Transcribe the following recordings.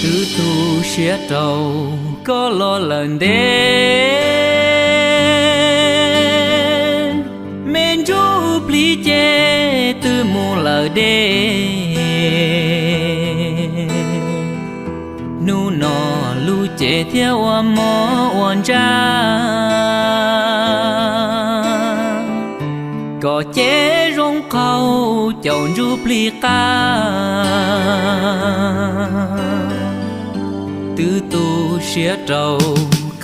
Twb tu siab rau koj los lawm ntev, me ntsuj plig ces twb mus lawm deb. Hnub no lub cev thiaj ua mob ua ntsaj, kom cev zoo qaug caum ntsuj plig qab. Twb tu siab rau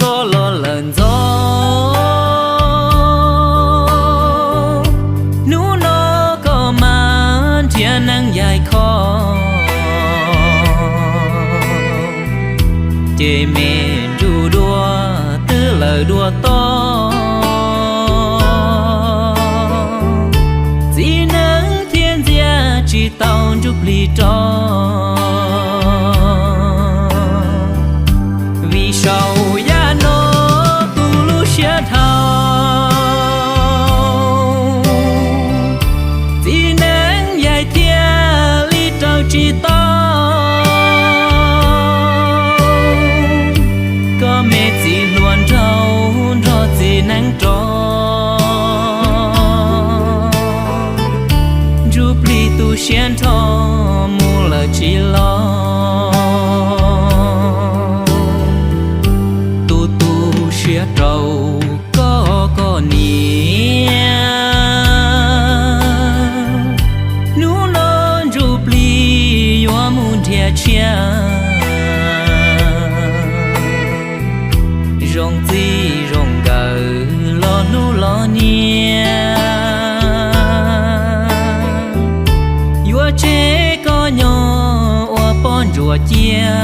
koj los lawm ntxov, hnub no koj mas nrhiav neeb yaig kho, ces me ntsuj dua twb lawm dua toj. Txiv neeb thiaj ntxias tsis tau ntsuj plig rov, vim saum yaj no tus lub siab dhau. Txiv neeb yaig thiaj li raws tsis tau, koj me txiv hluas nraug nrog txiv neeb rov. Ntsuj plig tu siab nrho mus lawm tsis los, tus tu siab rau koj koj niam. Hnub no ntsuj plig yuav mus nrhiav tshiab, zoo txij zoo nkawm los hlub los niam, yuav tseg koj nyob ua poj ntsuam cia.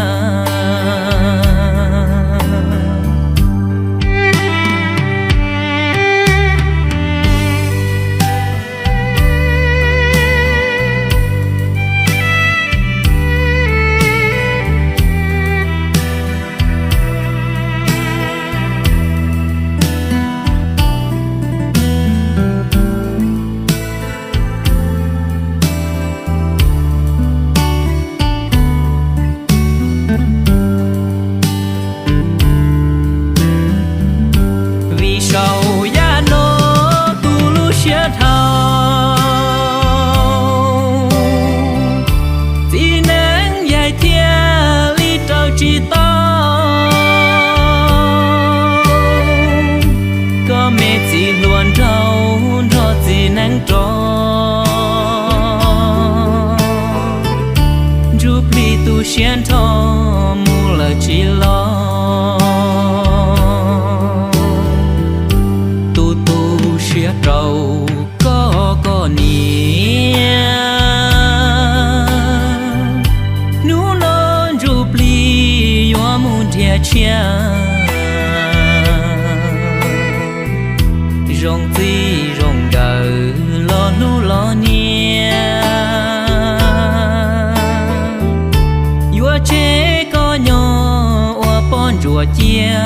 Vim saum yaj no tus lub siab dhau, txiv neeb yaig thiaj li raws tsis tau, koj me txiv hluas nraug nrog txiv neeb rov. Ntsuj plig tu siab nrho mus lawm tsis los, tus tu siab rau koj koj niam. Hnub no ntsuj plig yuav mus nrhiav tshiab, zoo txij zoo nkawm los hlub los niam, yuav tseg koj nyob ua poj ntsuam cia.